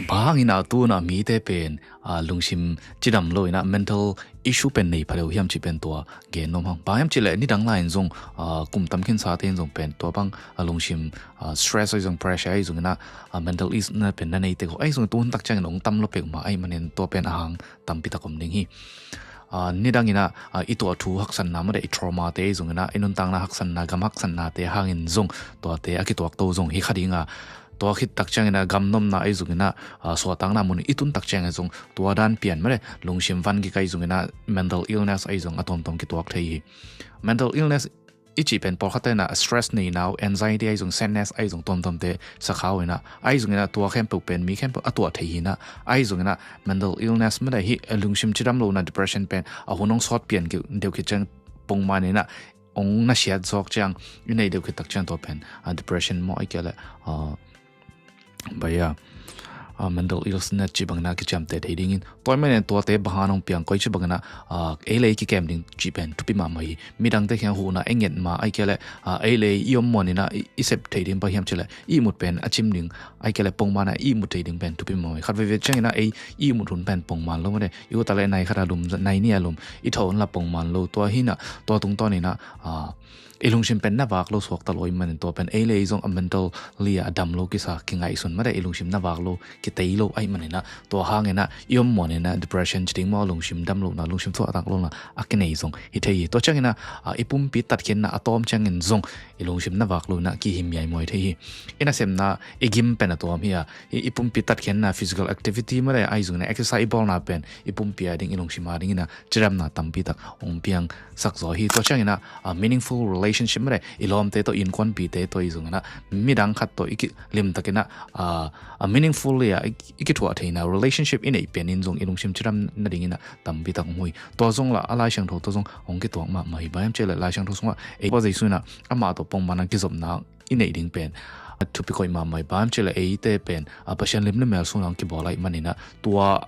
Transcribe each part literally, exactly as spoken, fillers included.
Bang hangin a tu-in a mite pen a lungsim cidam lo in a mental issue pen nei pha deuh hiam cih pen tua gen nuam hang. Bang hiam cih leh nidang lai-in zong a kum tam khinsa te in zong pen tua bang a lungsim a stress ahi zong, pressure ahi zong in a, a mental illness pen na nei tek uh ahi zong, tu hun tak ciangin ong tam lo pek mah ahih manin tua pen a hang tampi tak om ding hi. A nidang in a, a i tuah thu haksatna mah leh i trauma te ahi zong in a, i nuntakna haksatna, gam haksatna te hangin zong tuate a kituak to zong hi kha ding a, tua khit tak ciangin a gam nomna ahi zong in a, a suahtakna mun i tun tak ciangin zong tua dan pian mah leh lungsim van gik ahi zong in a, mental illness ahi zong a tuamtuam kituak thei hi. Mental illness i cih pen pawlkhat in a stress neina uh, anxiety ahi zong, sadness ahi zong, tuamtuamte sa kha uh in a, ahi zong in a tua khempeuh pen mi khempeuh a tuah thei hi in a, ahi zong in a mental illness mah leh hih lungsim cidam lohna, depression pen a hun ong sawt pian deuh khit ciang pongman in a ong na siat zawk ciang i nei deuh khit tak ciang tua pen a depression maw, ahih kei leh a, bai a, a mental illness cih bangin a kiciamteh thei dingin, tua ahih manin tuate bang hang ong piang, koi ci bangin a, a ei le ei kikem ding cih pen thupi mahmah hi. Midangte kiang huhna ei nget ma, ahih kei leh a ei le ei i om muan in a i, i sep thei ding bang hiam cih leh i ihmut pen a cim ding, ahih kei leh pongman a i ihmut thei ding pen thupi mahmah hi. Khat veivei ciangin a ei i ihmut hun pen pongman lo mah leh, i ut a leh nai khat a lum, nai nih a lum, i tho hun la pongman lo, tua hi in a, tua tungtawn in a, a i lungsim pen na vak lo suakta lo ahih manin tua pen ei le ei zong a mentally a dam lo kisa, kingaihsun mah leh i lungsim na vak lo, kitei lo ahih manin a, tua hangin a i om muan in a depression ci ding maw, lungsim dam lohna, lungsim suahtak lohna a kinei zong hi thei hi. Tua ciangin a, a i pumpi tatkhiatna a tawm ciangin zong i lungsim na vak lo in a kihim miaimuai thei hi. I nasepna, i gim pen a tuam hi a, i, i pumpi tatkhiatna, physical activity mah leh ahi zong in a exercise i bawlna pen i pumpi a ding, i lungsim a ding in a cidamna tampi tak ong piang sak zaw hi. Tua ciangin a, a meaningful relationship mah leh i lawmte tawh, innkuanpihte tawh ahi zong in a, midang khat tawh i kilim tak in a, a, a meaningful le a i, i kithuah theihna relationship i neih pen in zong i lungsim cidam nading in a tampi tak ong huh hi. Tua zong lah a Lai Siangtho tawh zong ong kituak mahmah hi. Bang hiam cih leh Lai Siangtho sungah ei Topa Jesu in a amah tawh pongman a kizopna i neih ding pen a thupi koih mahmah hi. Bang hiam cih leh eite pen a Pasian lim leh mel sungah ong kibawl ahih manin a, tua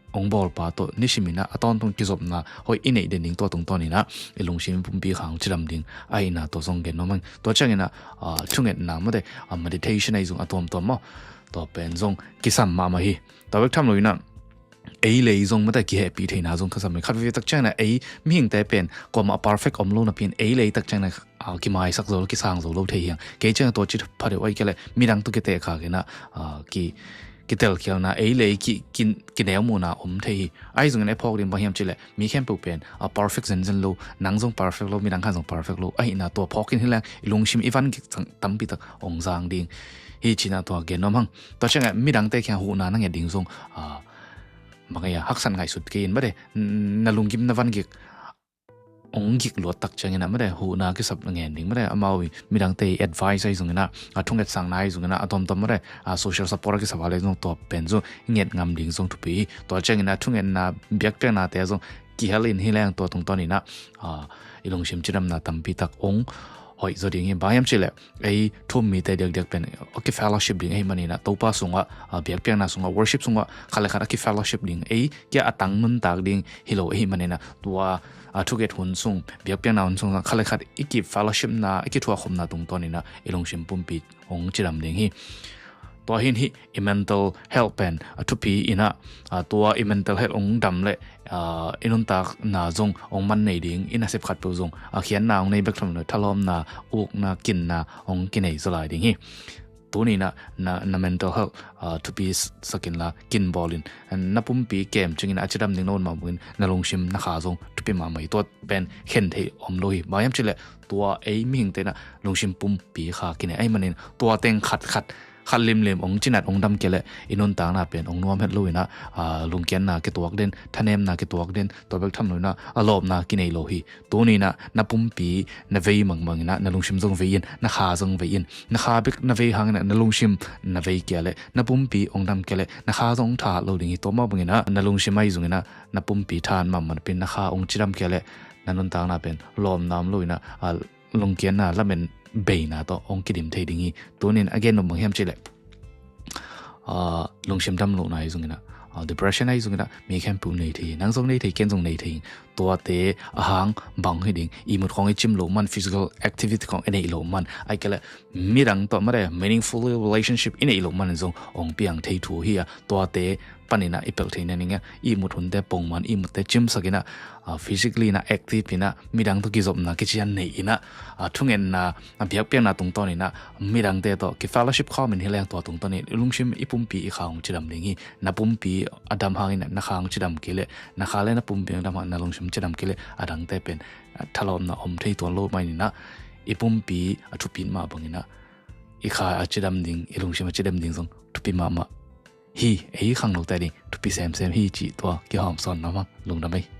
ong bawlpa tawh nisim in a a tawntung kizopna hoih i neih den ding, tua tungtawn in a i lungsim pumpi kha ong cidam ding ahihna tua zong gen nuam ing. Tua ciangin a, a thungetna mah leh a meditation ahi zong, a tuamtuam maw, tua pen zong kisam mahmah hi. Tua bek tham lo in a ei le ei zong mah leh kihehpih theihna zong kisam hi. Khat veivei tak ciangin a ei mihingte pen kuamah a perfect om lo napi-in ei le ei tak ciangin a, a kimaisak zo lo, kisang zo lo thei hi hang. Kei ciang tua ci pha deuh, ahih kei leh midang tawh kitekkhak in a, a ki, kitelkhialna, ei le ei ki, ki, kineu muhna om thei hi. Ahi zongin a i phawk ding bang hiam cih leh mi khempeuh pen a perfect zenzen lo, nang zong perfect lo, midang khat zong perfect lo ahihna tua phawk in hi leng i lungsim i van gik tampi tak ong zang ding hi ci-in a tua gen nuam hang. Tua ciangin a midangte kiang huhna na nget ding zong a, bang a, haksat ngaihsut kei in mah leh, na lunggim na van gik ong gik luat tak ciangin a mah leh huhna kisap na ngen ding mah leh, amau i midangte advice ahi zong in a, a thungetsakna ahi zong in a, a tuamtuam mah leh a social support a kisap a leh zong tua pen zong nget ngam ding zong thupi hi. Tua ciangin a thungetna, biakpiaknate zong kihel in hi leng tua tungtawn in a, a, i lungsim cidamna tampi tak ong hoih zaw ding hi. Bang hiam cih leh ei thu-um mite diakdiak pen a kifellowship ding ahih manin a, Topa sungah, a, biakpiakna sungah, worship sungah khat leh khat a kifellowship ding, ei kiang a tang nuntak ding hi lo ahih manin a, tua, a, thugen hun sung, biakpiakna hun sung khat leh khat i kifellowshipna, i kithuahkhopna tungtawn in a i lungsim pumpi ong cidam ding hi. Tua hi in hih i mental health pen a thupi in a, a, tua i mental health ong dam leh, a, i nuntakna zong ong man nei ding, i nasep khatpeuh zong a khiatna ong nei bek tham lo, thalawpna, ukna, kinna ong kinei zaw lai ding hi. Tuni in a na, na mental health, a, thupi sak inla, kin bawl in, na pumpi kem cing in a cidam ding na ut mah bangin na lungsim na kha zong thupi mahmah hi. Tua pen khen theih om lo hi. Bang hiam cih leh tua ei mihingte in a lungsim pumpi kha kinei ahih manin tua teng khat khat, khat limlim ong cinat ong dam kei leh i nuntakna pen ong nuam het lo in a, a, lungkiatna kituak den, thanemna kituak den, tua bek tham lo in a, a lawpna kinei lo hi. Tuni in a na pumpi na vei mangmang in a, na lungsim zong vei in, na kha zong vei in. Na kha bek na vei hangin a na lungsim na vei kei leh, na pumpi ong dam kei leh na kha zong tha lo ding hi. Tua mah bangin a na lungsim ahi zong in a na pumpi tha mahmah napi-in na kha ong cidam kei leh na nuntakna pen lawpna om lo in a, a, lungkiatna, lamen beina tawh ong kidim thei ding hi. Tuni in a gen nuam bang hiam cih leh, a, lungsim dam lohna ahi zongin ah, depression ahi zongin ah mi khempeuh nei thei hi. Nang zong nei thei, ken zong nei thei hi. Tuate a hang bang hi ding, ihmut khawng i cim loh man, physical activity khawng i neih loh man, ahih kei leh midang tawh mate meaningful relationship i neih loh man in zong hong piang thei thu hi a, tuate panin ah i pelh theihna dingin ah ihmut hunte pongman, ihmutte cimsakin ah, physically in ah active in ah midang tawh kizopna kician nei in ah, thungetna, biakpiakna tungtawnin ah midangte tawh kifellowship khawmin hi leng tua tungtawnin i lungsim, i pumpi, i kha hong cidam ding hi. Na pumpi a dam hangin ah na kha hong cidam kei leh, na kha le na pumpi a dam hangin na lungsim cidam kei leh, a dangte pen thalawpna om thei tuan lo mah in ah, i pumpi a thupit mah bangin ah i kha a cidam ding, i lungsim a cidam ding zong thupi mahmah hi. Ei khangnote ding thupi semsem hi cih tua kihawmsawn nuam ing. Lungdam ei.